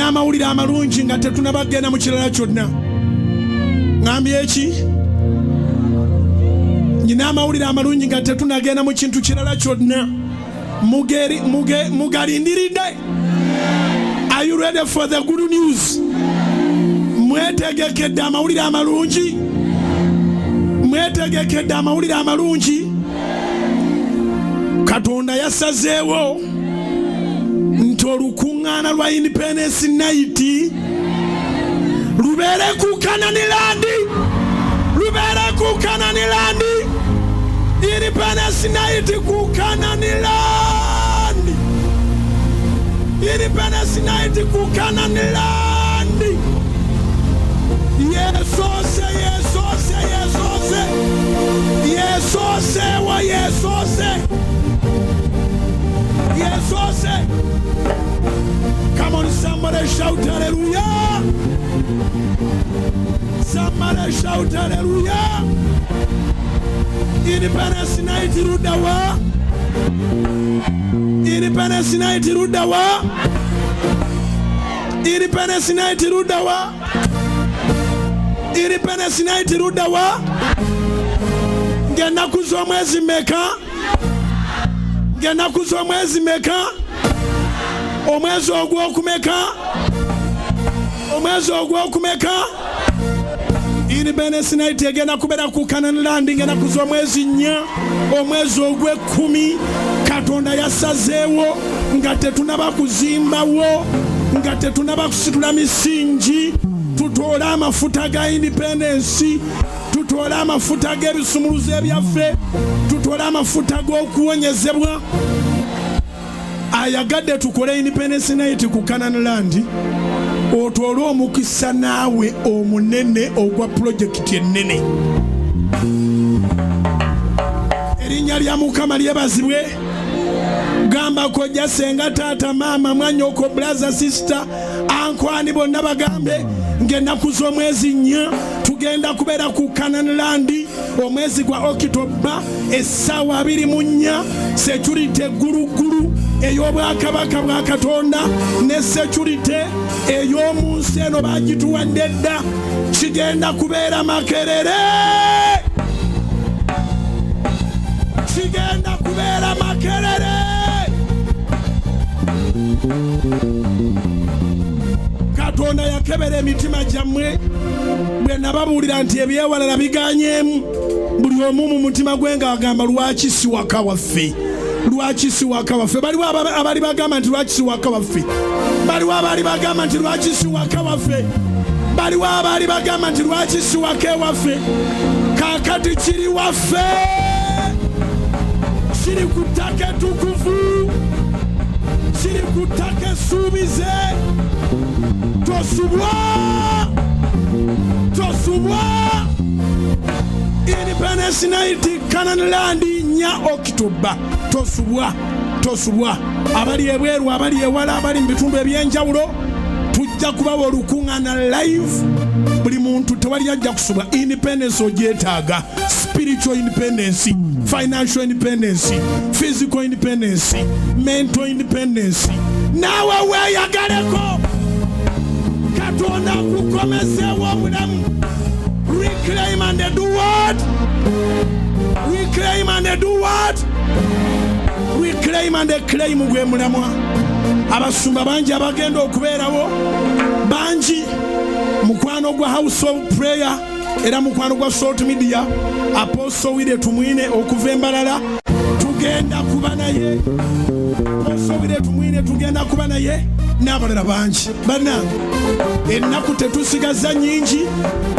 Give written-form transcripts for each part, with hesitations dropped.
Amawulire amalungi nga tetunabagenda mu kirala kyonna. Ŋambye eki? Nyina amawulire amalungi nga tetunagenda mu kintu kirala kyonna. Mugalindiridde? Are you ready for the good news? Mwetegekedde amawulire amalungi? Mwetegekedde amawulire amalungi? Katonda yasazeewo nti olukuŋŋaana lwa Independence Night lubeere ku Canaan Land, lubeere ku Canaan Land. Independence Night ku Canaan Land, Independence Night ku Canaan Land. Yesoose, yesoose, yesoose, yesooseewo, yesoose, yesoose. Come on, somebody shout hallelujah! Somebody shout hallelujah! Independence Night luddawa? Independence Night luddawa? Independence Night luddawa? Independence Night luddawa? Ng'ennaku z'omwezi meka? Ng'ennaku z'omwezi meka? Omwezi ogwokumeka? Omwezi ogwokumeka? Independence Night egenda kubeera ku Canaan Land ng'ennaku z'omwezi 4, omwezi ogw'ekkumi. Katonda yasazeewo nga tetunaba kuzimbawo, nga tetunaba kusitula misingi, tutoole amafuta ga independence, tutoole amafuta g'ebisumuluzo ebyaffe, tutoole amafuta g'okuwonyezebwa. Ayagadde tukole Independence Night ku Canaan Land, otoole omukisa naawe omunene ogwa pulojekiti ennene. Erinnya lya Mukama lyebazibwe. Gamba kojja, senga, taata, maama, mwanyoko, brother, sister, uncle, bonna bagambe ng'ennaku z'omwezi 4 tugenda kubeera ku Canaan Land, omwezi gwa Okitoba, essaawa 24. Security egguluggulu ey'obwakabaka bwa Katonda ne security ey'omu nsi eno bagituwadde dda. Kigenda kubeera Makerere, kigenda kubeera Makerere. Katonda yakebera emitima gyammwe. Bwe nababuulira nti ebyewalala biganyemu, buli omu mu mutima gwe ng'agamba, "Lwaki si waka waffe? Lwaki si waka waffe?" Baliwo abali bagamba nti, "Lwaki si waka waffe?" Baliwo abali bagamba nti, "Lwaki si waka waffe?" Baliwo abaali bagamba nti, "Lwaki si waka ewaffe?" Kaakati kiri waffe, kiri ku ttaka ettukuvu, kiri ku ttaka essuubize. Tosubwa, tosubwa. Independence Night, Canaan Land, 4 Okitoba. Tosubwa, tosubwa. Abali ebweru, abali ewala, abali mu bitundu ebyenjawulo, tujja kubawa olukuŋŋaana live. Buli muntu, tewali ajja kusubwa. Independence ogyetaaga: spiritual independence, financial independence, physical independence, mental independence. Naawe weeyagaleko, Katonda akukomezeewo obulamu. Reclaim and do what? Reclaim and do what? Reclaim and claim gwe mulamwa. Abasumba bangi abagenda okubeerawo, bangi. Mukwano gwa House of Prayer era mukwano gwa Salt Media, Apostle Willy Tumwine okuva embalala, tugenda kuba naye. Apostle Willy Tumwine tugenda kuba naye n'abalala bangi. Bannange, ennaku tetusigaza nnyingi.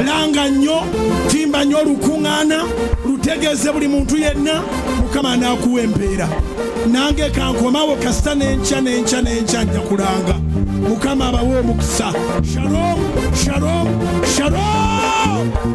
Langa nnyo, timba nnyo olukuŋŋaana, lutegeeze buli muntu yenna. Mukama anaakuwa empeera. Nange kankomawo, kasita n'enkya, n'enkya, n'enkya nja kulanga. Mukama abawe omukisa. Shalom, shalom, shalom.